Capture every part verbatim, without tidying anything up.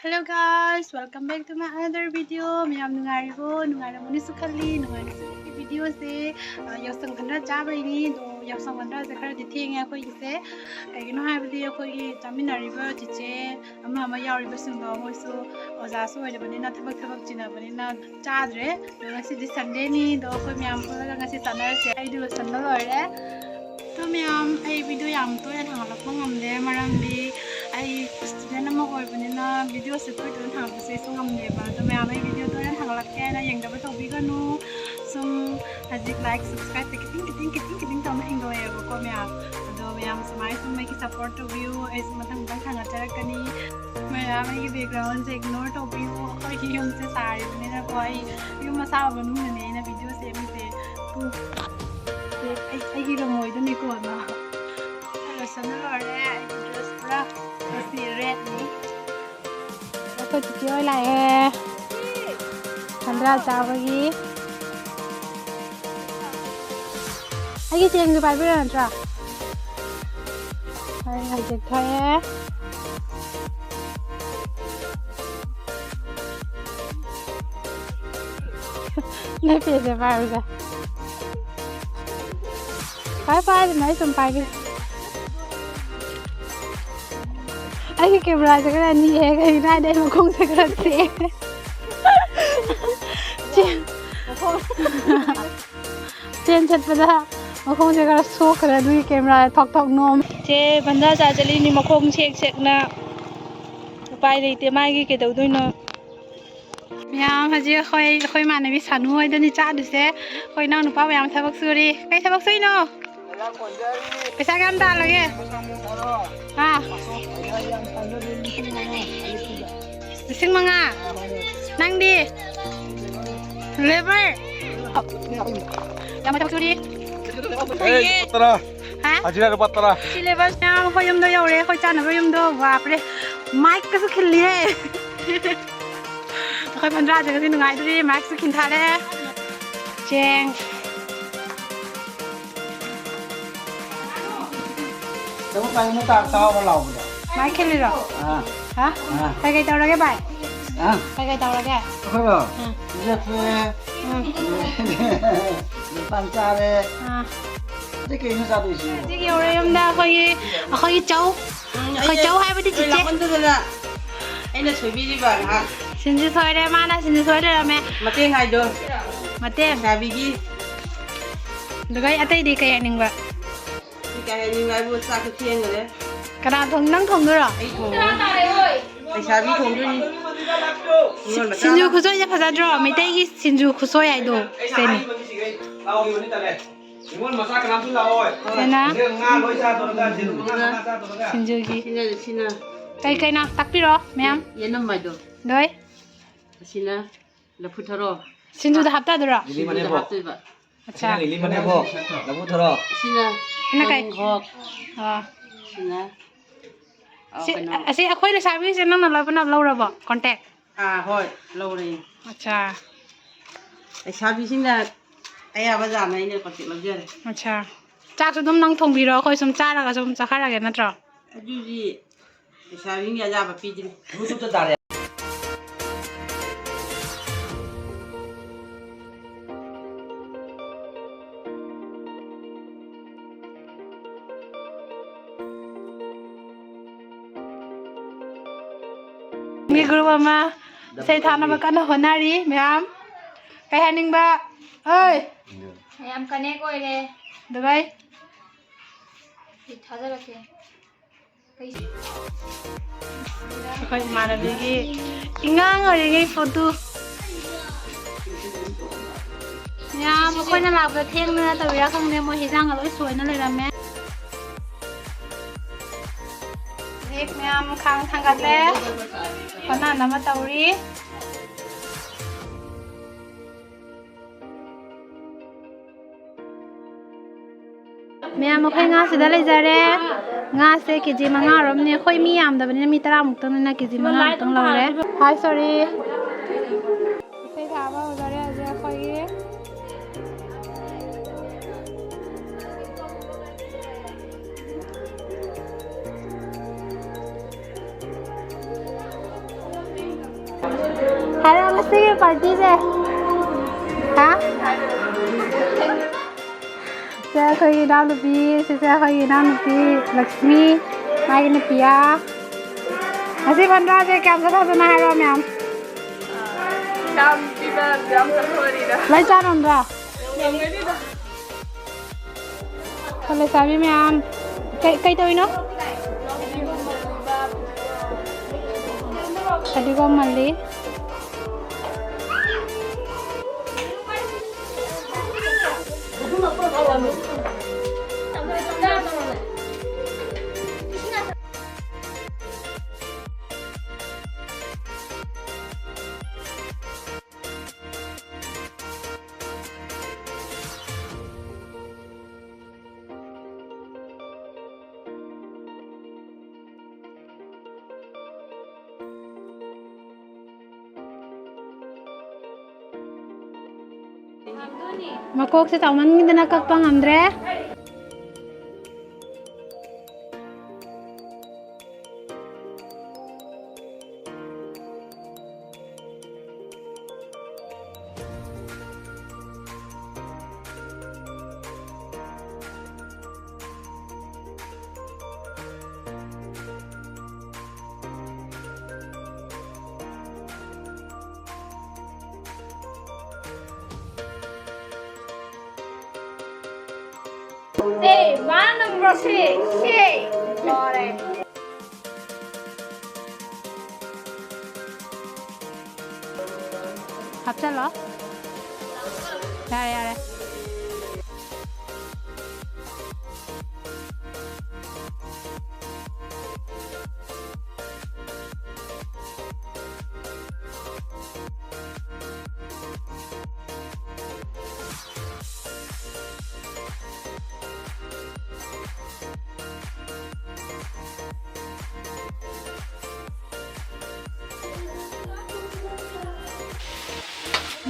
Hello guys, welcome back to my another video. ꯃꯌꯥꯝ ꯅꯨꯡꯉꯥꯏꯔꯤꯕꯣ? ꯅꯨꯡꯉꯥꯏꯔꯝꯒꯅꯤꯁꯨ ꯈꯜꯂꯤ꯫ ꯅꯨꯡꯉꯥꯏꯔꯁꯨ ꯑꯩꯒꯤ videoꯁꯦ, ꯑ, ꯌꯥꯎꯁꯪ ꯈꯟꯗ꯭ꯔ ꯆꯥꯕꯩꯅꯤ꯫ ꯑꯗꯣ ꯌꯥꯎꯁꯪ ꯈꯟꯗ꯭ꯔꯁꯦ ꯈꯔꯗꯤ ꯊꯦꯡꯉꯦ ꯑꯩꯈꯣꯏꯒꯤꯁꯦ꯫ ꯀꯩꯒꯤꯅꯣ ꯍꯥꯏꯕꯗꯤ ꯑꯩꯈꯣꯏꯒꯤ ꯆꯥꯃꯤꯟꯅꯔꯤꯕ ꯆꯤꯆꯦ ꯑꯃ ꯑꯃ ꯌꯥꯎꯔꯤꯕꯁꯤꯡꯗꯣ ꯃꯣꯏꯁꯨ ꯑꯣꯖꯥꯁꯨ ꯑꯣꯏꯔꯕꯅꯤꯅ ꯊꯕꯛ ꯊꯕꯛ ꯆꯤꯟꯅꯕꯅꯤꯅ ꯆꯥꯗ꯭ꯔꯦ꯫ ꯑꯗꯣ ꯉꯁꯤꯗꯤ Sundayꯅꯤ, ꯑꯗꯣ ꯑꯩꯈꯣꯏ ꯃꯌꯥꯝ ꯄꯨꯜꯂꯒ ꯉꯁꯤ ꯆꯥꯅꯔꯁꯦ꯫ ꯑꯩꯗꯤ ꯂꯣꯏꯁꯟꯕ ꯂꯣꯏꯔꯦ꯫ ꯑꯗꯣ ꯃꯌꯥꯝ, ꯑꯩ video ꯌꯥꯝ ꯇꯣꯏꯅ ꯊꯥꯡꯒꯠꯂꯛꯄ ꯉꯝꯗꯦ, ꯃꯔꯝꯗꯤ ꯑꯩ student ꯑꯃ ꯑꯣꯏꯕꯅꯤꯅ videoꯁꯦ ꯇꯣꯏ ꯇꯣꯏꯅ ꯊꯥꯡꯒꯠꯄꯁꯦ ꯑꯩꯁꯨ ꯉꯝꯗꯦꯕ꯫ ꯑꯗꯣ ꯃꯌꯥꯝ, ꯑꯩ video ꯇꯣꯏꯅ ꯊꯥꯡꯒꯠꯂꯛꯇꯦ ꯍꯥꯏꯅ ꯌꯦꯡꯗꯕ ꯇꯧꯕꯤꯒꯅꯨ꯫ ꯁꯨꯝ ꯍꯧꯖꯤꯛ like, subscribeꯁꯦ ꯈꯤꯇꯪ ꯈꯤꯇꯪ ꯈꯤꯇꯪ ꯈꯤꯇꯪ ꯇꯧꯅ ꯍꯦꯟꯒꯠꯂꯛꯑꯦꯕꯀꯣ ꯃꯌꯥꯝ꯫ ꯑꯗꯣ ꯃꯌꯥꯝ ꯁꯨꯃꯥꯏꯅ ꯁꯨꯝ ꯑꯩꯒꯤ support ꯇꯧꯕꯤꯌꯨ, ꯑꯩꯁꯨ ꯃꯊꯪ ꯃꯊꯪ ꯊꯥꯡꯒꯠꯆꯔꯛꯀꯅꯤ꯫ ꯃꯌꯥꯝ, ꯑꯩꯒꯤ backgroundꯁꯦ ignore ꯇꯧꯕꯤꯌꯨ꯫ ꯑꯩꯈꯣꯏꯒꯤ ꯌꯨꯝꯁꯦ ꯁꯥꯔꯤꯕꯅꯤꯅꯀꯣ, ꯑꯩ ꯌꯨꯝ ꯑꯁꯥꯕ ꯃꯅꯨꯡꯗꯅꯦ ꯑꯩꯅ video ꯁꯦꯝꯃꯤꯁꯦ꯫ ꯎꯝ꯫ ꯑꯩ, ꯑꯩꯒꯤ ꯂꯣꯡꯉꯣꯏꯗꯨꯅꯤꯀꯣ, ꯅ꯫ ꯂꯣꯏꯁꯟꯕ ꯂꯣꯏꯔꯦ꯫ ꯑꯩꯒꯤ dress ꯄꯨꯔꯥ ꯉꯁꯤ redꯅꯤ꯫ ꯑꯩꯈꯣꯏ ꯆꯤꯆꯦ ꯍꯣꯏ ꯂꯥꯛꯑꯦ꯫ ꯁꯦꯟꯗ꯭ꯔꯥ ꯆꯥꯕꯒꯤ꯫ ꯑꯩꯒꯤ ꯆꯦꯡꯁꯨ ꯄꯥꯏꯕꯤꯔꯣ ꯅꯠꯇ꯭ꯔꯥ? ꯑꯩ ꯍꯧꯖꯤꯛ ꯊꯣꯛꯑꯦ꯫ ꯅꯣꯏ ꯄꯦꯁꯦ ꯄꯥꯏꯔꯨꯁꯦ꯫ ꯄꯥꯏ ꯄꯥꯏꯗꯅ ꯑꯩ ꯁꯨꯝ ꯄꯥꯏꯒꯦ꯫ ꯑꯩꯒꯤ cameraꯁꯦ ꯈꯔ ꯅꯤꯛꯑꯦ, ꯀꯩꯒꯤꯅꯣ ꯍꯥꯏꯗꯤ ꯑꯩ ꯃꯈꯣꯡꯁꯦ ꯈꯔ ꯆꯦ-, ꯆꯦꯟ ꯆꯠꯄꯗ ꯃꯈꯣꯡꯁꯦ ꯈꯔ ꯁꯣꯛꯈ꯭ꯔꯦ, ꯑꯗꯨꯒꯤ camera ꯊꯣꯛ ꯊꯣꯛ ꯅꯣꯝ꯫ ꯆꯦ ꯚꯟꯗꯥ ꯆꯥ ꯆꯠꯂꯤꯅꯤ ꯃꯈꯣꯡ ꯁꯦꯛ ꯁꯦꯛꯅ꯫ ꯎꯄꯥꯏ ꯂꯩꯇꯦ ꯃꯥꯒꯤ, ꯀꯩꯗꯧꯗꯣꯏꯅꯣ? ꯃꯌꯥꯝ, ꯍꯧꯖꯤꯛ ꯑꯩꯈꯣꯏ, ꯑꯩꯈꯣꯏ ꯏꯃꯥꯟꯅꯕꯤ ꯁꯥꯅꯨ ꯍꯣꯏꯗꯅꯤ ꯆꯥꯗꯣꯏꯁꯦ꯫ ꯑꯩꯈꯣꯏ ꯏꯅꯥꯎ ꯅꯨꯄꯥ ꯃꯌꯥꯝ ꯊꯕꯛ ꯁꯨꯔꯤ꯫ ꯀꯩ ꯊꯕꯛ ꯁꯨꯏꯅꯣ? ꯄꯩꯁꯥ ꯀꯌꯥꯝ ꯇꯥꯜꯂꯒꯦ? ꯍꯥ? ꯂꯤꯁꯤꯡ ꯃꯉꯥ? ꯅꯪꯗꯤ? Labour? ꯌꯥꯝ ꯊꯕꯛ ꯁꯨꯔꯤ? ꯑꯦ, ꯂꯨꯄꯥ ꯇꯔꯥ꯫ ꯍꯥ? ꯍꯖꯤꯔꯥ ꯂꯨꯄꯥ ꯇꯔꯥ꯫ ꯁꯤ labour ꯃꯌꯥꯝ ꯑꯩꯈꯣꯏ ꯌꯨꯝꯗ ꯌꯧꯔꯦ, ꯑꯩꯈꯣꯏ ꯆꯥꯅꯕ ꯌꯨꯝꯗꯣ꯫ ꯕꯥꯞꯔꯦ, micꯀꯁꯨ ꯈꯤꯜꯂꯤꯍꯦ꯫ ꯑꯩꯈꯣꯏ ꯄꯟꯗ꯭ꯔꯥꯁꯦ ꯉꯁꯤ ꯅꯨꯡꯉꯥꯏꯗꯣꯔꯤ, micꯁꯨ ꯈꯤꯟꯊꯥꯔꯦ꯫ ꯆꯦꯡ꯫ ꯆꯃ ꯄꯥꯏꯅ ꯇꯥꯛ ꯇꯥꯎꯕ ꯂꯥꯎꯕꯗꯣ꯫ Mic ꯈꯤꯜꯂꯤꯔꯣ? ꯑꯥ꯫ ꯍꯥ? ꯑꯥ꯫ ꯀꯩꯀꯩ ꯇꯧꯔꯒꯦ ꯚꯥꯏ? ꯑꯥ꯫ ꯀꯩꯀꯩ ꯇꯧꯔꯒꯦ? ꯑꯩꯈꯣꯏꯔꯣ? ꯑꯥ꯫ ꯄꯤꯖ ꯊꯣꯛꯑꯦ꯫ ꯑꯥ꯫ ꯂꯨꯄꯥ ꯆꯥꯔꯦ꯫ ꯑꯥ꯫ ꯑꯗꯩ ꯀꯩꯅꯣ ꯆꯥꯗꯣꯏꯁꯤꯕꯣ? ꯍꯧꯖꯤꯛ ꯌꯧꯔꯦ ꯌꯨꯝꯗ ꯑꯩꯈꯣꯏꯒꯤ, ꯑꯩꯈꯣꯏꯒꯤ ꯆꯧ꯫ ꯎꯝ, ꯑꯩꯈꯣꯏ ꯑꯩ ꯆꯧ ꯍꯥꯏꯕꯗꯤ ꯆꯤꯆꯦ꯫ ꯂꯥꯛꯃꯟꯗꯗꯅ ꯑꯩꯅ ꯁꯣꯏꯕꯤꯔꯤꯕ ꯉꯥꯏꯍꯥꯛ꯫ ꯁꯤꯡꯖꯨ ꯁꯣꯏꯔꯦ, ꯃꯥꯅ ꯁꯤꯡꯖꯨ ꯁꯣꯏ ꯂꯩꯔꯝꯃꯦ꯫ ꯃꯇꯦꯡ ꯍꯥꯏꯗꯣ꯫ ꯃꯇꯦꯡ꯫ ꯂꯩꯁꯥꯕꯤꯒꯤ꯫ ꯑꯗꯨꯒ ꯑꯩ ꯑꯇꯩꯗꯤ ꯀꯩ ꯍꯥꯏꯅꯤꯡꯕ? ꯁꯤ ꯀꯩ ꯍꯥꯏꯅꯤꯡꯕ ꯍꯥꯏꯕꯨ ꯆꯥꯛꯁꯨ ꯊꯦꯡꯈ꯭ꯔꯦ꯫ ꯀꯅꯥ ꯊꯣꯡ-, ꯅꯪ ꯊꯣꯡꯗꯣꯏꯔꯣ? ꯑꯩ ꯊꯣꯡꯉꯣꯏ꯫ ꯂꯩꯁꯥꯕꯤ ꯊꯣꯡꯗꯣꯏꯅꯤ꯫ ꯅꯤꯉꯣꯜ ꯃꯆꯥꯅ꯫ ꯁꯤꯡꯖꯨ ꯈꯨꯁꯣꯏꯁꯦ ꯐꯖꯗ꯭ꯔꯣ? ꯃꯩꯇꯩꯒꯤ ꯁꯤꯡꯖꯨ ꯈꯨꯁꯣꯏ ꯍꯥꯏꯗꯣ꯫ ꯑꯩꯅ ꯁꯤꯅꯤ꯫ ꯍꯥꯏꯈꯤꯕꯅꯤ ꯁꯤꯈꯩ꯫ ꯂꯥꯎꯈꯤꯕꯅꯤ ꯇꯜꯂꯦ꯫ ꯅꯤꯉꯣꯜ ꯃꯆꯥ ꯀꯅꯥꯝꯁꯨ ꯂꯥꯛꯑꯣꯏ꯫ ꯁꯤꯅ ꯑꯗꯨꯒ ꯉꯥ ꯂꯣꯏ ꯆꯥꯗꯣꯔꯒ, ꯁꯤꯡꯖꯨ ꯃꯉꯥ ꯃꯉꯥ ꯆꯥꯗꯣꯔꯒ꯫ ꯁꯤꯡꯖꯨꯒꯤ꯫ ꯁꯤꯅ, ꯁꯤꯅ꯫ ꯀꯩ ꯀꯩꯅꯣ ꯇꯥꯛꯄꯤꯔꯣ ꯃꯌꯥꯝ꯫ ꯌꯦꯅꯝ ꯍꯥꯏꯗꯣ꯫ ꯂꯣꯏ꯫ ꯑꯁꯤꯅ ꯂꯐꯨ ꯊꯔꯣ꯫ ꯁꯤꯡꯖꯨꯗ ꯍꯥꯞꯇꯗꯣꯏꯔꯣ? ꯂꯤꯂꯤ ꯁꯤꯡꯖꯨꯗ ꯃꯅꯦꯝꯕꯣꯛ꯫ ꯍꯥꯞꯇꯣꯏꯕ꯫ ꯑꯠꯆꯥ꯫ ꯑꯁꯤꯅ ꯂꯤꯂꯤ ꯃꯅꯦꯝꯕꯣꯛ, ꯂꯐꯨ ꯊꯔꯣ꯫ ꯁꯤꯅ ꯁꯤꯅ ꯀꯩ? ꯇꯣꯅꯤꯡꯈꯣꯛ꯫ ꯑꯣ꯫ ꯁꯤꯅ, ꯑ, ꯁꯤ, ꯀꯩꯅꯣ꯫ ꯑꯁꯤ ꯑꯩꯈꯣꯏ ꯂꯩꯁꯥꯕꯤꯁꯦ ꯅꯪꯅ ꯂꯣꯏꯅꯃꯛ ꯂꯧꯔꯕꯣ? Contact? ꯑꯥ, ꯍꯣꯏ, ꯂꯧꯔꯦ꯫ ꯑꯠꯆꯥ꯫ ꯂꯩꯁꯥꯕꯤꯁꯤꯡꯅ ꯑꯌꯥꯕ ꯖꯥꯠꯅ ꯑꯩꯅ contact ꯂꯧꯖꯔꯦ꯫ ꯑꯠꯆꯥ꯫ ꯆꯥꯛꯁꯨ ꯑꯗꯨꯝ ꯅꯪ ꯊꯣꯡꯕꯤꯔꯣ, ꯑꯩꯈꯣꯏ ꯁꯨꯝ ꯆꯥꯔꯒ ꯁꯨꯝ ꯆꯠꯈ꯭ꯔꯒꯦ ꯅꯠꯇ꯭ꯔꯣ? ꯑꯗꯨꯗꯤ ꯂꯩꯁꯥꯕꯤꯁꯤꯡꯒꯤ ꯑꯌꯥꯕ ꯄꯤꯗ꯭ꯔꯤ꯫ ꯕ꯭ꯂꯨꯇꯨꯠꯇ ꯇꯥꯔꯦ꯫ ꯃꯤ group ꯑꯃ ꯏꯁꯩ ꯊꯥꯅꯕ ꯀꯟꯅ ꯍꯣꯠꯅꯔꯤ ꯃꯌꯥꯝ꯫ ꯀꯩ ꯍꯥꯏꯅꯤꯡꯕ? ꯑꯣꯏ! ꯌꯥꯝ connect ꯑꯣꯏꯔꯦ꯫ ꯗꯨꯕꯥꯏ꯫ ꯑꯩ ꯊꯥꯖꯔꯛꯀꯦ꯫ ꯑꯩꯈꯣꯏ ꯏꯃꯥꯟꯅꯕꯤꯒꯤ ꯏꯉꯥꯡ ꯑꯣꯏꯔꯤꯉꯩ photo꯫ ꯃꯌꯥꯝ ꯑꯩꯈꯣꯏꯅ ꯂꯥꯛꯄꯗ ꯊꯦꯡꯗꯅ ꯇꯧꯔꯤꯔꯥ ꯈꯪꯗꯦ, ꯃꯣꯏ ꯍꯤꯟꯖꯥꯡꯒ ꯂꯣꯏ ꯁꯣꯏꯅ ꯂꯩꯔꯝꯃꯦ꯫ ꯍꯧꯖꯤꯛ ꯃꯌꯥꯝ ꯈꯥꯡ ꯊꯥꯡꯒꯠꯂꯦ, ꯍꯣꯠꯅꯅꯕ ꯇꯧꯔꯤ꯫ ꯃꯌꯥꯝ, ꯑꯩꯈꯣꯏ ꯉꯥꯁꯤꯗ ꯂꯩꯖꯔꯦ꯫ ꯉꯥꯁꯦ ꯀꯦ ꯖꯤ ꯃꯉꯥ ꯑꯣꯏꯔꯝꯅꯤ꯫ ꯑꯩꯈꯣꯏ ꯃꯤ ꯌꯥꯝꯗꯕꯅꯤꯅ ꯃꯤ ꯇꯔꯥꯃꯨꯛꯇꯪꯅꯤꯅ ꯀꯦ ꯖꯤ ꯃꯉꯥꯃꯨꯛꯇꯪ ꯂꯧꯔꯦ꯫ Hi, sorry꯫ ꯏꯁꯩ ꯊꯥꯕ ꯍꯧꯖꯔꯦ ꯍꯧꯖꯤꯛ ꯑꯩꯈꯣꯏꯒꯤ꯫ ꯁꯤꯒꯤ ꯄꯥꯔꯇꯤꯁꯦ꯫ ꯍꯥ? ꯁꯦ ꯑꯩꯈꯣꯏꯒꯤ ꯏꯅꯥꯎꯅꯨꯄꯤ, ꯁꯤꯁꯦ ꯑꯩꯈꯣꯏꯒꯤ ꯏꯅꯥꯎꯅꯨꯄꯤ ꯂꯛꯁꯃꯤ, ꯃꯥꯒꯤ ꯅꯨꯄꯤꯌꯥ꯫ ꯉꯁꯤ ꯐꯟꯗ꯭ꯔꯥꯁꯦ ꯀꯌꯥꯝ ꯆꯠꯊꯗꯅ ꯍꯥꯏꯔꯣ ꯃꯌꯥꯝ? ꯌꯥꯝ ꯄꯤꯕ, ꯌꯥꯝ ꯆꯠꯊꯣꯛꯑꯅꯤꯗ꯫ ꯂꯣꯏ ꯆꯥꯔꯝꯗ꯭ꯔꯣ? ꯉꯝꯒꯅꯤꯗ꯫ ꯂꯩꯁꯥꯕꯤ ꯃꯌꯥꯝ, ꯀꯩ, ꯀꯩ ꯇꯧꯔꯤꯅꯣ? ꯐꯗꯤꯒꯣꯝ ꯃꯜꯂꯤ꯫ ꯃꯀꯣꯛꯁꯦ ꯆꯥꯎꯃꯟꯒꯤꯗꯅ ꯀꯛꯄ ꯉꯝꯗ꯭ꯔꯦ꯫ Hey, one number six. Hey, ꯂꯣꯏꯔꯦ꯫ ꯍꯥꯞꯆꯜꯂꯣ꯫ ꯌꯥꯔꯦ, ꯌꯥꯔꯦ꯫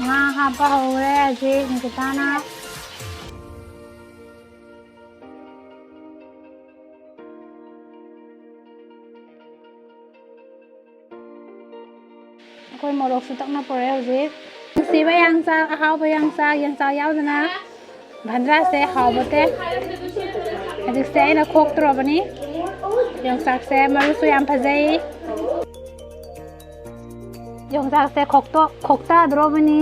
ꯉꯥ ꯍꯥꯞꯄ ꯍꯧꯔꯦ ꯍꯧꯖꯤꯛ ꯅꯤꯀꯤꯇꯥꯅ꯫ ꯑꯩꯈꯣꯏ ꯃꯣꯔꯣꯛꯁꯨ ꯇꯛꯅ ꯄꯨꯔꯛꯑꯦ ꯍꯧꯖꯤꯛ꯫ ꯅꯨꯡꯁꯤꯕ ꯌꯥꯡꯆꯥꯛ, ꯑꯍꯥꯎꯕ ꯌꯥꯡꯆꯥꯛ, ꯌꯥꯡꯆꯥꯛ ꯌꯥꯎꯗꯅ ꯚꯟꯗ꯭ꯔꯥꯁꯦ ꯍꯥꯎꯕꯇꯦ꯫ ꯍꯧꯖꯤꯛꯁꯦ ꯑꯩꯅ ꯈꯣꯛꯇꯣꯔꯕꯅꯤ꯫ ꯌꯣꯡꯆꯥꯛꯁꯦ ꯃꯔꯨꯁꯨ ꯌꯥꯝ ꯐꯖꯩ꯫ ꯌꯣꯡꯆꯥꯛꯁꯦ ꯈꯣꯛꯇꯣ-, ꯈꯣꯛꯇꯗ꯭ꯔꯣꯕꯅꯤ꯫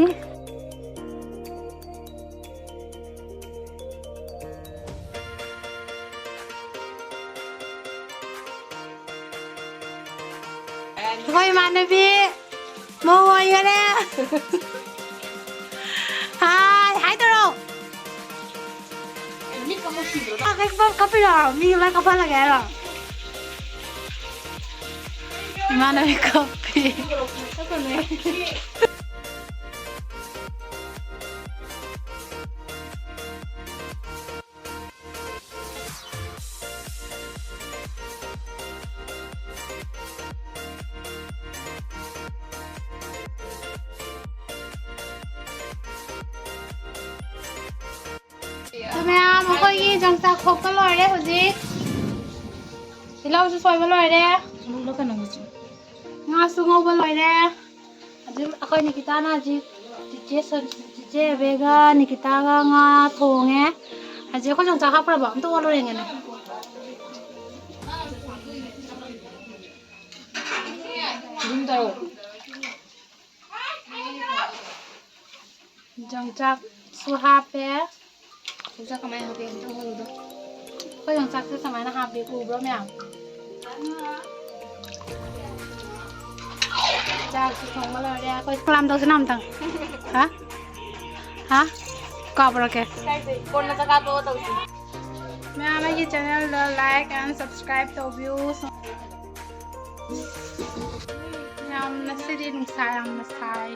ꯑꯩꯈꯣꯏ ꯏꯃꯥꯟꯅꯕꯤ ꯃꯧ ꯑꯣꯏꯈꯔꯦ꯫ ꯍꯥꯏ, ꯍꯥꯏ ꯇꯧꯔꯣ꯫ ꯀꯞꯄꯤꯔꯣ? ꯃꯤ ꯂꯣꯏ ꯀꯞꯍꯜꯂꯒꯦ ꯍꯥꯏꯔꯣ? ꯏꯃꯥꯟꯅꯕꯤ ꯀꯞꯄꯤ꯫ ꯑꯗꯨ ꯃꯌꯥꯝ ꯑꯩꯈꯣꯏꯒꯤ ꯌꯣꯡꯆꯥꯛ ꯈꯣꯛꯄ ꯂꯣꯏꯔꯦ ꯍꯧꯖꯤꯛ꯫ ꯇꯤꯜꯍꯧꯁꯨ ꯁꯣꯏꯕ ꯂꯣꯏꯔꯦ꯫ ꯉꯥꯁꯨ ꯉꯧꯕ ꯂꯣꯏꯔꯦ꯫ ꯍꯧꯖꯤꯛ ꯑꯩꯈꯣꯏ ꯅꯤꯀꯤꯇꯥꯅ ꯍꯧꯖꯤꯛ ꯆꯤꯆꯦ ꯁꯟ-, ꯆꯤꯆꯦ ꯑꯕꯦꯒ ꯅꯤꯀꯤꯇꯥꯒ ꯉꯥ ꯊꯣꯡꯉꯦ꯫ ꯍꯧꯖꯤꯛ ꯑꯩꯈꯣꯏ ꯌꯣꯡꯆꯥꯛ ꯍꯥꯞꯈ꯭ꯔꯕꯣ? ꯑꯝꯇ ꯑꯣꯠꯂꯨꯔꯦ ꯉꯥꯏꯈꯣ꯫ ꯑꯗꯨꯝ ꯇꯧ꯫ ꯌꯣꯡꯆꯥꯛꯁꯨ ꯍꯥꯞꯄꯦ꯫ ꯌꯣꯡꯆꯥꯛ ꯀꯃꯥꯏꯅ ꯍꯥꯞꯄꯤ ꯑꯝꯇ ꯎꯍꯜꯂꯨꯗꯣ꯫ ꯑꯩꯈꯣꯏ ꯌꯣꯡꯆꯥꯛꯁꯦ ꯀꯃꯥꯏꯅ ꯍꯥꯞꯄꯤ ꯎꯕ꯭ꯔꯣ ꯃꯌꯥꯝ? ꯆꯥꯛꯁꯨ ꯊꯣꯡꯕ ꯂꯣꯏꯔꯦ꯫ ꯑꯩꯈꯣꯏ ꯁꯂꯥꯝ ꯇꯧꯁꯤꯅ ꯑꯝꯇꯪ꯫ ꯍꯥ? ꯍꯥ? ꯀꯥꯞꯄꯨꯔꯛꯀꯦ꯫ ꯀꯣꯟꯅ ꯆꯥꯛ ꯆꯥ ꯇꯣꯛꯑ ꯇꯧꯁꯤ꯫ ꯃꯌꯥꯝ ꯑꯩꯒꯤ channelꯗ like and subscribe ꯇꯧꯕꯤꯌꯨ꯫ ꯌꯥꯝ ꯉꯁꯤꯗꯤ ꯅꯨꯡꯁꯥ ꯌꯥꯝꯅ ꯁꯥꯏ꯫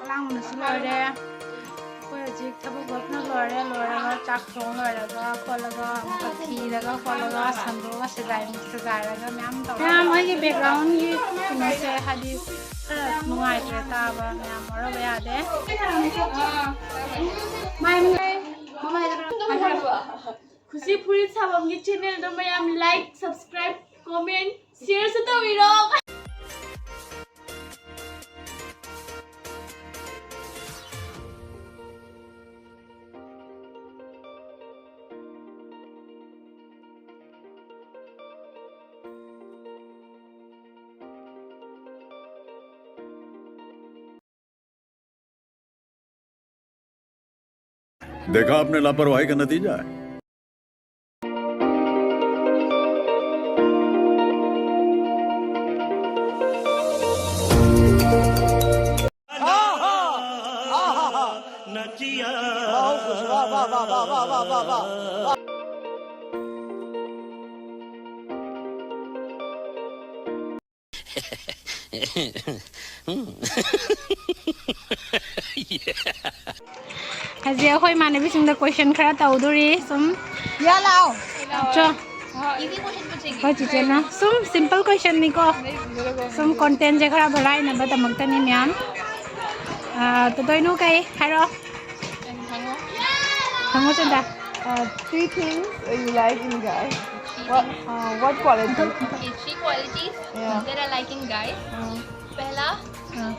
ꯂꯥꯡꯕꯅꯁꯨ ꯂꯣꯏꯔꯦ꯫ ꯑꯩꯈꯣꯏ ꯍꯧꯖꯤꯛ ꯊꯕꯛ ꯂꯣꯏꯅ ꯂꯣꯏꯔꯦ꯫ ꯂꯣꯏꯔꯒ ꯆꯥꯛ ꯊꯣꯡ ꯂꯣꯏꯔꯒ ꯈꯣꯠꯂꯒ ꯑꯃꯨꯛꯀ ꯊꯤꯔꯒ ꯈꯣꯠꯂꯒ ꯁꯟꯗꯣꯛꯑꯒ ꯁꯦꯒꯥꯏ-, ꯁꯦꯒꯥꯏꯔꯒ ꯃꯌꯥꯝ ꯇꯧꯔꯦ꯫ ꯃꯌꯥꯝ ꯑꯩꯒꯤ backgroundꯒꯤ ꯀꯩꯅꯣꯁꯦ ꯍꯥꯏꯗꯤ ꯈꯔ ꯅꯨꯡꯉꯥꯏꯇ꯭ꯔꯦ ꯇꯥꯕ, ꯃꯌꯥꯝ ꯋꯥꯔꯧꯕ ꯌꯥꯗꯦ꯫ ꯈꯨꯁꯤ ꯐꯨꯔꯤꯠ ꯁꯥꯐꯝꯒꯤ channelꯗꯣ ꯃꯌꯥꯝ like, subscribe, comment, shareꯁꯨ ꯇꯧꯕꯤꯔꯣ꯫ देखा आपने, लापरवाही का नतीजा है। ꯍꯧꯖꯤꯛ ꯑꯩꯈꯣꯏ ꯏꯃꯥꯟꯅꯕꯤꯁꯤꯡꯗ ꯀꯣꯏꯁꯟ ꯈꯔ ꯇꯧꯗꯣꯔꯤ ꯁꯨꯝ꯫ ꯌꯥ ꯂꯥꯎ꯫ ꯆꯣ꯫ ꯏꯖꯤ ꯀꯣꯏꯁꯟ ꯄꯨꯁꯦꯒꯤ꯫ ꯍꯣꯏ ꯆꯤꯆꯦꯅ ꯁꯨꯝ ꯁꯤꯝꯄꯜ ꯀꯣꯏꯁꯟꯅꯤꯀꯣ, ꯁꯨꯝ ꯀꯣꯟꯇꯦꯟꯁꯦ ꯈꯔ ꯚꯦꯔꯥꯏꯅꯕꯗꯃꯛꯇꯅꯤ ꯃꯌꯥꯝ꯫ ꯑꯥ, ꯇꯣꯇꯣꯏꯅꯨ ꯀꯩ ꯍꯥꯏꯔꯣ? ꯍꯪꯉꯣ꯫ ꯍꯪꯉꯣ ꯆꯟꯗ꯫ Uh, three things you like in guys. What, uh, what quality? Okay, three qualities Yeah. that I like in guys. Uh, पहला, uh,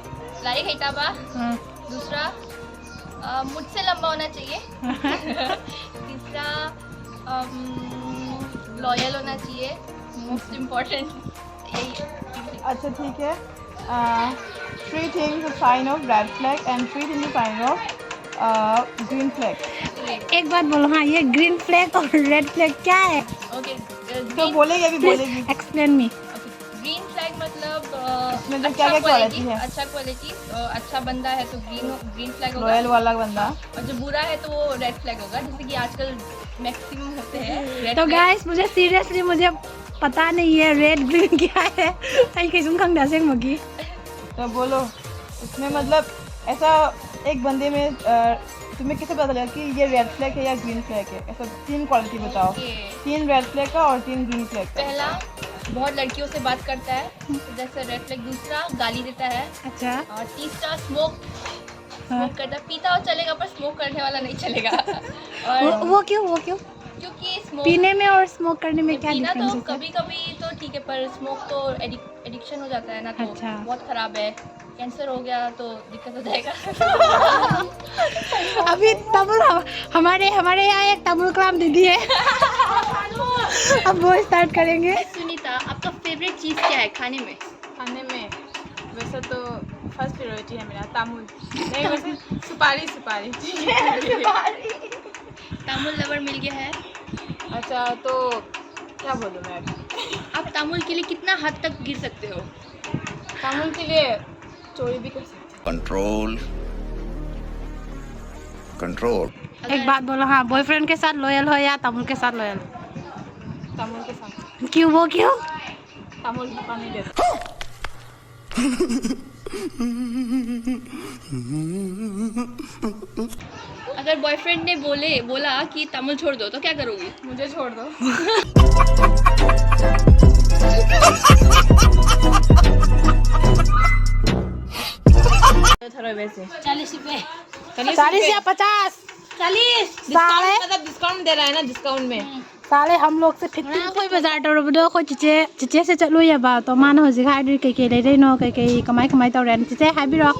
लाइक है ताबा। uh. दूसरा, अ, मुझसे लंबा होना चाहिए। तीसरा, लॉयल होना चाहिए। मोस्ट इम्पोर्टेंट यही है। अच्छा ठीक है। Uh, three things a sign of red flag and three things a sign of uh, green flag. एक बात बोलो, हाँ, ये ग्रीन फ्लैग और रेड फ्लैग क्या है? ओके, तो बोलेगी, अभी बोलेगी। Explain me. ग्रीन फ्लैग मतलब अ, इसमें जो अच्छा क्या-क्या क्वालिटी, क्वालिटी है? अच्छा क्वालिटी, अ, अच्छा बंदा है तो ग्रीन, ग्रीन फ्लैग होगा। लॉयल वाला बंदा। और जो बुरा है तो वो रेड फ्लैग होगा, जैसे कि आजकल मैक्सिमम होते हैं red तो flag। गाइस, मुझे सीरियसली मुझे पता नहीं है रेड ग्रीन क्या है। ꯑꯩ ꯀꯩꯁꯨꯝ ꯈꯪꯗꯦ ꯑꯁꯦꯡꯕꯒꯤ꯫ तो बोलो, इसमें मतलब ऐसा एक बंदे में अ, तुम्हें कैसे पता लगा कि ये रेड फ्लैग है या ग्रीन फ्लैग है? ऐसा तीन क्वालिटी बताओ। ओके। तीन रेड फ्लैग का और तीन ग्रीन फ्लैग का। पहला, बहुत लड़कियों से बात करता है, तो जैसे रेड फ्लैग। दूसरा, गाली देता है। अच्छा। और तीसरा, स्मोक। हाँ। स्मोक करता है, पीता हो चलेगा पर स्मोक करने वाला नहीं चलेगा। वो, और वो क्यों, वो क्यों? क्योंकि स्मोक पीने में और स्मोक करने में क्या पीना तो डिफरेंस है? कभी कभी तो ठीक है, पर स्मोक तो एडिक्शन हो जाता है ना, तो अच्छा। बहुत खराब है, कैंसर हो गया तो दिक्कत हो जाएगा। अभी तमिल हम, हमारे हमारे यहाँ एक तमिल क्लाम दीदी है। अब वो स्टार्ट करेंगे। सुनीता, आपका फेवरेट चीज क्या है खाने में? खाने में वैसे तो फर्स्ट प्रायोरिटी है मेरा तामुल। नहीं, वैसे सुपारी, सुपारी। तामुल लवर मिल गया है। अच्छा, तो क्या बोलूँ मैं अभी? आप तामुल के लिए कितना हद तक गिर सकते हो? तामुल के लिए चोरी भी कर सकते हैं। Control, control. एक बात बोलो, हाँ, बॉयफ्रेंड के साथ लॉयल हो या तामुल के साथ लॉयल? तामुल के साथ। क्यों, वो क्यों? तामुल धोखा नहीं देता। अगर बॉयफ्रेंड ने बोले बोला कि तामुल छोड़ दो, तो क्या करोगी? मुझे छोड़ दो। थोड़ा वैसे। चालीस रुपए। चालीस चालीस रुपए। या पचास? चालीस। साले। डिस्काउंट, मतलब डिस्काउंट दे रहा है ना, डिस्काउंट में। साले हम लोग से फिफ्टी। ꯑꯩꯈꯣꯏ ꯕꯖꯥꯔ ꯇꯧꯔꯨꯕꯗꯣ ꯑꯩꯈꯣꯏ ꯆꯤꯆꯦ, ꯆꯤꯆꯦꯁꯦ ꯆꯠꯂꯨꯏꯌꯦꯕ꯫ ꯑꯗꯣ ꯃꯥꯅ ꯍꯧꯖꯤꯛ ꯍꯥꯏꯗꯣꯏ ꯀꯩꯀꯩ ꯂꯩꯔꯛꯏꯅꯣ, ꯀꯩꯀꯩ ꯀꯃꯥꯏ ꯀꯃꯥꯏ ꯇꯧꯔꯦꯅ꯫ ꯆꯤꯆꯦ ꯍꯥꯏꯕꯤꯔꯣ꯫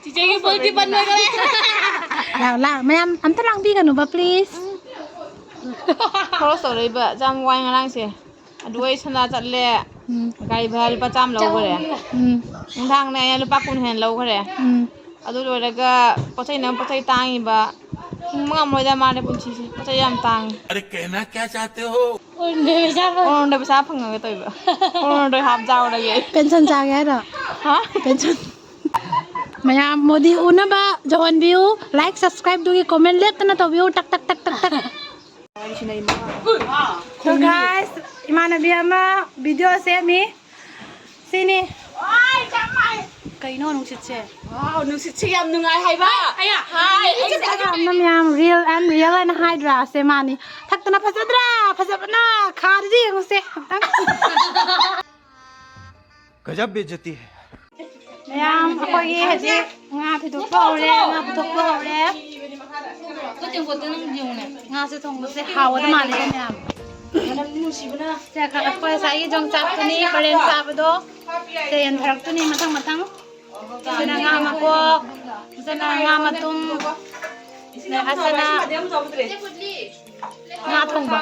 ꯆꯤꯆꯦꯒꯤ ꯄꯣꯠꯇꯤ ꯄꯟ ꯂꯣꯏꯈꯔꯦ꯫ ꯂꯥꯎ, ꯂꯥꯎ, ꯃꯌꯥꯝ ꯑꯝꯇ ꯂꯥꯡꯕꯤꯒꯅꯨꯕ, please꯫ ꯈꯔ ꯇꯧꯔꯛꯏꯕ ꯌꯥꯝ ꯋꯥꯏ ꯉꯔꯥꯡꯁꯦ꯫ ꯑꯗꯨ ꯑꯩ ꯁꯅꯥ ꯆꯠꯂꯦ꯫ ꯎꯝ꯫ ꯒꯥꯔꯤ ꯚꯔꯥ ꯂꯨꯄꯥ ꯆꯥꯝꯃ ꯂꯧꯈꯔꯦ꯫ ꯎꯝ꯫ ꯅꯨꯡꯗꯥꯡꯅ ꯑꯩꯅ ꯂꯨꯄꯥ ꯀꯨꯟ ꯍꯦꯟꯅ ꯂꯧꯈꯔꯦ꯫ ꯎꯝ꯫ ꯑꯗꯨ ꯂꯣꯏꯔꯒ ꯄꯣꯠ ꯆꯩꯅ ꯄꯣꯠ ꯆꯩ ꯇꯥꯡꯉꯤꯕ꯫ ꯍꯤꯡꯕ ꯉꯝꯃꯣꯏꯗ ꯃꯥꯅꯦ ꯄꯨꯟꯁꯤꯁꯦ꯫ ꯄꯣꯠ ꯆꯩ ꯌꯥꯝ ꯇꯥꯡꯉꯤ꯫ अरे कहना क्या चाहते हो? ꯑꯣꯔꯣꯟꯗꯣꯏ ꯄꯩꯁꯥ ꯐꯪ- ꯑꯣꯔꯣꯟꯗꯣꯏ ꯍꯥꯞ ꯆꯥꯎꯔꯒꯦ ꯑꯩ꯫ ꯄꯦꯟꯁꯟ ꯆꯥꯒꯦ ꯍꯥꯏꯔꯣ? ꯍꯥ? ꯄꯦꯟꯁꯟ꯫ ꯃꯌꯥꯝ ꯃꯣꯗꯤ ꯎꯅꯕ ꯌꯧꯍꯟꯕꯤꯌꯨ꯫ ꯂꯥꯏꯛ, ꯁꯕꯁꯀ꯭ꯔꯥꯏꯕ ꯗꯨꯒꯤ ꯀꯣꯃꯦꯟ ꯂꯦꯞꯇꯅ ꯇꯧꯕꯤꯌꯨ꯫ ꯇꯛ, ꯇꯛ, ꯇꯛ, ꯇꯛ, ꯇꯛ꯫ So guys, ꯏꯃꯥꯟꯅꯕꯤ ꯑꯃ ꯚꯤꯗꯤꯑꯣ ꯁꯦꯝꯃꯤ꯫ ꯁꯤꯅꯤ꯫ ꯀꯩꯅꯣ ꯅꯨꯡꯁꯤꯠꯁꯦ? ꯋꯥꯎ, ꯅꯨꯡꯁꯤꯠꯁꯦ ꯌꯥꯝ ꯅꯨꯡꯉꯥꯏ ꯍꯥꯏꯕ꯫ ꯑꯌꯥ꯫ ꯍꯥꯏ, ꯑꯩꯁꯦ ꯌꯥꯝꯅ ꯃꯌꯥꯝ real and real ꯍꯥꯏꯅ ꯍꯥꯏꯗ꯭ꯔꯥ? ꯑꯁꯦ ꯃꯥꯅꯤ꯫ ꯊꯛꯇꯅ ꯐꯖꯗ꯭ꯔꯥ? ꯐꯖꯕꯅ ꯈꯥꯗꯗꯤ ꯌꯦꯡꯉꯨꯁꯦ ꯑꯝꯇꯪ꯫ गजब बेइज्जती है। ꯃꯌꯥꯝ ꯑꯩꯈꯣꯏꯒꯤ ꯍꯧꯖꯤꯛ ꯉꯥ ꯊꯤꯗꯣꯛꯄ ꯍꯧꯔꯦ, ꯉꯥ ꯄꯨꯊꯣꯛꯄ ꯍꯧꯔꯦ꯫ ꯉꯥꯁꯦ ꯊꯣꯡꯕꯁꯦ ꯍꯥꯎꯒꯗ ꯃꯥꯜꯂꯦ ꯃꯌꯥꯝ꯫ ꯁꯦ, ꯑꯩꯈꯣꯏ ꯉꯁꯥꯏꯒꯤ ꯌꯣꯡꯆꯥꯛꯇꯨꯅꯤ, ꯄꯔꯦꯡ ꯆꯥꯕꯗꯣ꯫ ꯁꯦ, ꯌꯦꯟꯊꯔꯛꯇꯣꯏꯅꯤ ꯃꯊꯪ ꯃꯊꯪ꯫ ꯁꯤꯅ ꯉꯥ ꯃꯀꯣꯛ, ꯁꯤꯅ ꯉꯥ ꯃꯇꯨꯝ, ꯑꯁꯤꯅ ꯉꯥ ꯊꯣꯡꯕ꯫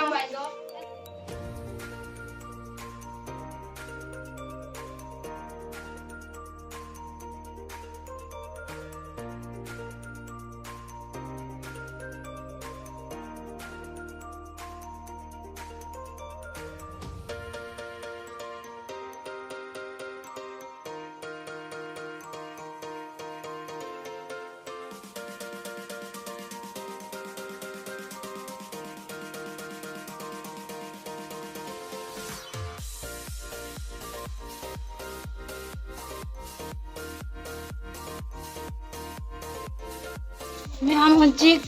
ꯃꯌꯥꯝ ꯍꯧꯖꯤꯛ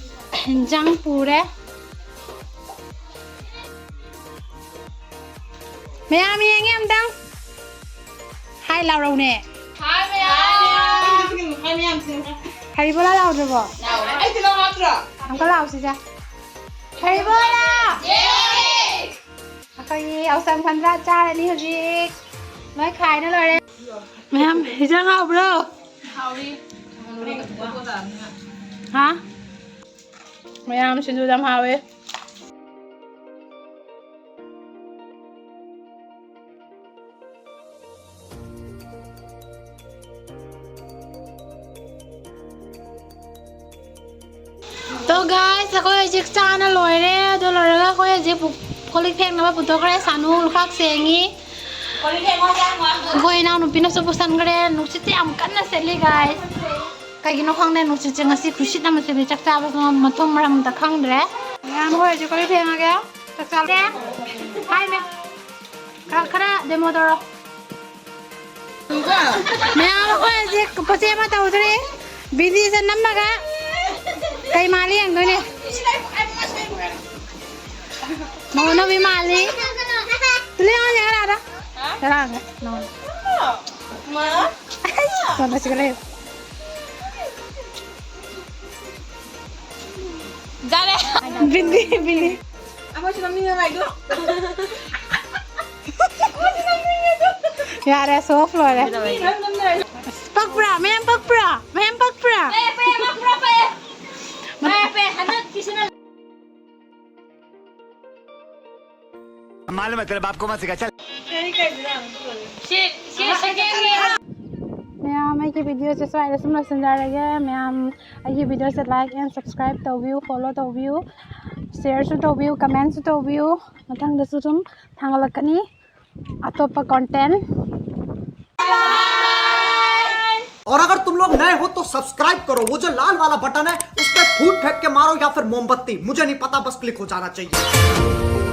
ꯏꯟꯖꯥꯡ ꯄꯨꯔꯦ꯫ ꯃꯌꯥꯝ ꯌꯦꯡꯉꯦ ꯑꯝꯇꯪ꯫ ꯍꯥꯏ ꯂꯥꯎꯔꯧꯅꯦ꯫ ꯍꯥꯏ ꯃꯌꯥꯝ꯫ ꯍꯩꯕꯣꯂꯥ ꯂꯥꯎꯗ꯭ꯔꯕꯣ? ꯑꯩ ꯇꯤꯜꯍꯧ ꯍꯥꯞꯇ꯭ꯔꯣ? ꯑꯃꯨꯛꯀ ꯂꯥꯎꯁꯤꯁꯦ꯫ ꯍꯩꯕꯣꯂꯥ! ꯑꯩꯈꯣꯏꯒꯤ ꯌꯥꯎꯁꯪ ꯐꯟꯗ꯭ꯔꯥ ꯆꯥꯔꯅꯤ ꯍꯧꯖꯤꯛ꯫ ꯂꯣꯏ ꯈꯥꯏꯅ ꯂꯣꯏꯔꯦ꯫ ꯃꯌꯥꯝ, ꯏꯟꯖꯥꯡ ꯍꯥꯎꯕ꯭ꯔꯣ? ꯍꯥꯎꯏ꯫ ꯍꯥ? ꯃꯌꯥꯝ ꯁꯤꯡꯖꯨ ꯌꯥꯝ ꯍꯥꯎꯋꯦ꯫ ꯇꯣ guys, ꯑꯩꯈꯣꯏ ꯍꯧꯖꯤꯛ ꯆꯥꯅ ꯂꯣꯏꯔꯦ꯫ ꯑꯗꯨ ꯂꯣꯏꯔꯒ ꯑꯩꯈꯣꯏ ꯍꯧꯖꯤꯛ ꯄꯨ-, ꯀꯣꯜ ꯂꯤꯛ ꯐꯦꯡꯅꯕ ꯄꯨꯊꯣꯛꯈ꯭ꯔꯦ꯫ ꯁꯥꯅꯨ ꯂꯨꯈꯥꯛ ꯁꯦꯡꯉꯤ꯫ ꯑꯩꯈꯣꯏ ꯏꯅꯥꯎꯅꯨꯄꯤꯅꯁꯨ ꯄꯨꯁꯟꯈ꯭ꯔꯦ꯫ ꯅꯨꯡꯁꯤꯠꯁꯦ ꯌꯥꯝ ꯀꯟꯅ ꯁꯤꯠꯂꯤ guys꯫ ꯀꯩꯒꯤꯅꯣ ꯈꯪꯗꯦ, ꯅꯨꯡꯁꯤꯠꯁꯦ ꯉꯁꯤ ꯈꯨꯁꯤꯠ ꯑꯃ ꯁꯤꯠꯂꯤ꯫ ꯆꯥꯛ ꯆꯥꯕꯁꯨ ꯃꯊꯣꯡ ꯃꯔꯝ ꯑꯝꯇ ꯈꯪꯗ꯭ꯔꯦ꯫ ꯃꯌꯥꯝ ꯍꯣꯏ ꯍꯧꯖꯤꯛ ꯀꯣꯜ ꯂꯤꯛ ꯐꯦꯡꯉꯒꯦ꯫ ꯆꯥꯛ ꯆꯥꯕꯁꯦ꯫ ꯍꯥꯏ ꯃꯦ꯫ ꯈꯔ, ꯈꯔ demo ꯇꯧꯔꯣ꯫ ꯃꯌꯥꯝ ꯑꯩꯈꯣꯏ ꯍꯧꯖꯤꯛ ꯄꯣꯠꯆꯩ ꯑꯃ ꯇꯧꯗ꯭ꯔꯤ꯫ ꯕꯤꯖꯤꯁꯦ ꯅꯝꯃꯒ ꯀꯩ ꯃꯥꯜꯂꯤ ꯌꯦꯡꯗꯣꯏꯅꯦ꯫ ꯃꯧ ꯑꯅꯧꯕꯤ ꯃꯥꯜꯂꯤ꯫ ꯇꯨꯂꯤ ꯑꯉꯥꯡꯁꯦ ꯈꯔ ꯑꯥꯗ꯫ ꯈꯔ ꯑꯥꯗ꯫ ꯅꯉꯣꯟꯗ꯫ ꯁꯣꯝꯗ ꯁꯤꯒ ꯂꯩꯌꯨ꯫ ꯌꯥꯔꯦ꯫ ꯕꯤꯟꯗꯤ, ꯕꯤꯟꯗꯤ꯫ ꯑꯃꯁꯨ ꯅꯝꯅꯤꯡꯉꯦ ꯃꯥꯏꯗꯣ꯫ ꯌꯥꯔꯦ, show off ꯂꯣꯏꯔꯦ꯫ ꯄꯛꯄ꯭ꯔꯥ? ꯃꯌꯥꯝ ꯄꯛꯄ꯭ꯔꯥ? ꯃꯌꯥꯝ ꯄꯛꯄ꯭ꯔꯥ? ꯄꯛꯑꯦ, ꯄꯛꯑꯦ, ꯄꯛꯄ꯭ꯔꯥ? ꯄꯛꯑꯦ꯫ ꯄꯛꯑꯦ, ꯄꯛꯑꯦ꯫ ꯍꯟꯗꯛꯀꯤꯁꯤꯅ मालूम है तेरे बाप को मत सिखा, चल। ꯁꯤ, ꯁꯤ ꯁꯦꯀꯦꯟꯒꯤ꯫ ꯃꯌꯥꯝ, ꯑꯩꯒꯤ videoꯁꯦ ꯁ꯭ꯋꯥꯏꯗ ꯁꯨꯝ ꯂꯣꯏꯁꯤꯟꯖꯔꯒꯦ꯫ ꯃꯌꯥꯝ, ꯑꯩꯒꯤ videoꯁꯦ like and subscribe ꯇꯧꯕꯤꯌꯨ, follow ꯇꯧꯕꯤꯌꯨ, shareꯁꯨ ꯇꯧꯕꯤꯌꯨ, commentꯁꯨ ꯇꯧꯕꯤꯌꯨ꯫ ꯃꯊꯪꯗꯁꯨ ꯁꯨꯝ ꯊꯥꯡꯒꯠꯂꯛꯀꯅꯤ ꯑꯇꯣꯞꯄ content꯫ और अगर तुम लोग नए हो तो सब्सक्राइब करो, वो जो लाल वाला बटन है उस पर फूट फेंक के मारो या फिर मोमबत्ती, मुझे नहीं पता, बस क्लिक हो जाना चाहिए।